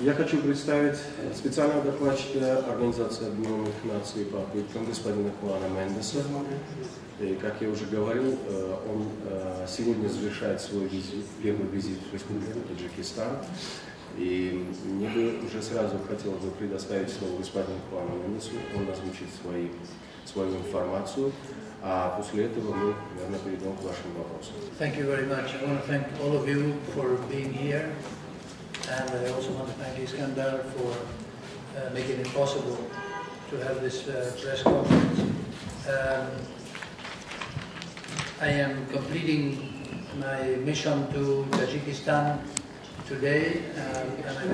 Я хочу представить специального докладчика Организации Объединенных Наций по пыткам господина Хуана Мендеса. И, как я уже говорил, он сегодня завершает свой визит, первый визит в Республику Таджикистан. И мне бы уже сразу хотелось бы предоставить слово господину Хуану Мендесу. Он озвучит свою информацию. А после этого мы, наверное, перейдем к вашим вопросам. Thank you very much. I want to thank all of you for being here. And I also want to thank Iskandar for making it possible to have this press conference. I am completing my mission to Tajikistan today, and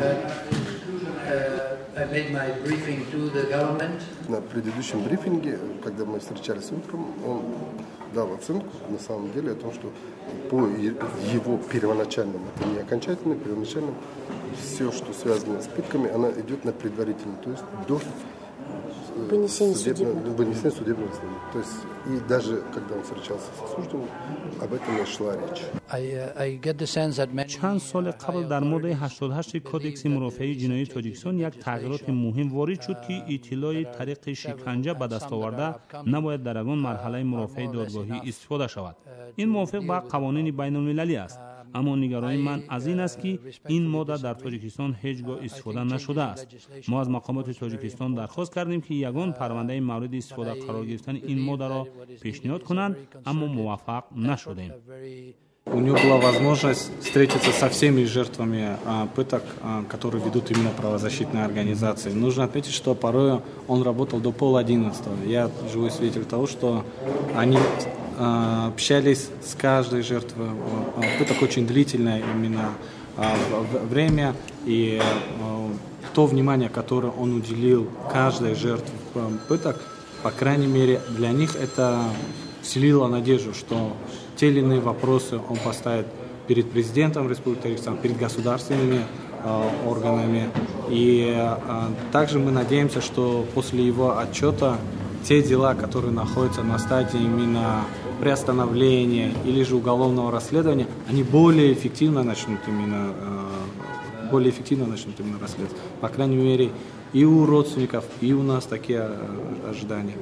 I made my briefing to the government. На предыдущем брифинге, когда мы встречались утром, он дал оценку, на самом деле, о том, что по его первоначальным, это не окончательный, первоначальным, все, что связано с пытками, она идет на предварительный, то есть до вынесения судебного. Вынесения судебного заседания. То есть и даже когда он встречался с осужденным, об этом и шла речь. Чанд соли қабл дар моддаи 88 Кодекси мурофиаи ҷиноии Тоҷикистон як тағйироти муҳим ворид шуд, ки иттилои тариқи шиканҷа ба даст оварда набояд дар ягон марҳалаи мурофиаи додгоҳӣ истифода шавад. Ин мувофиқ ба қавонини байналмилалӣ аст, аммо нигаронии ман аз ин аст, ки ин модда дар Тоҷикистон ҳеҷ гоҳ истифода нашудааст. Мо аз мақомоти Тоҷикистон дархост кардем, ки ягон парвандаи мавриди истифода қарор гирифтани ин моддаро пешниҳод кунанд, аммо муваффақ нашудем. У него была возможность встретиться со всеми жертвами пыток, которые ведут именно правозащитные организации. Нужно отметить, что порой он работал до 10:30. Я живой свидетель того, что они общались с каждой жертвой пыток очень длительное именно время, и то внимание, которое он уделил каждой жертве пыток, по крайней мере, для них это вселило надежду, что те или иные вопросы он поставит перед президентом Республики Таджикистан, перед государственными органами. И также мы надеемся, что после его отчета те дела, которые находятся на стадии именно приостановления или же уголовного расследования, они более эффективно начнут именно расследовать. По крайней мере, и у родственников, и у нас такие ожидания.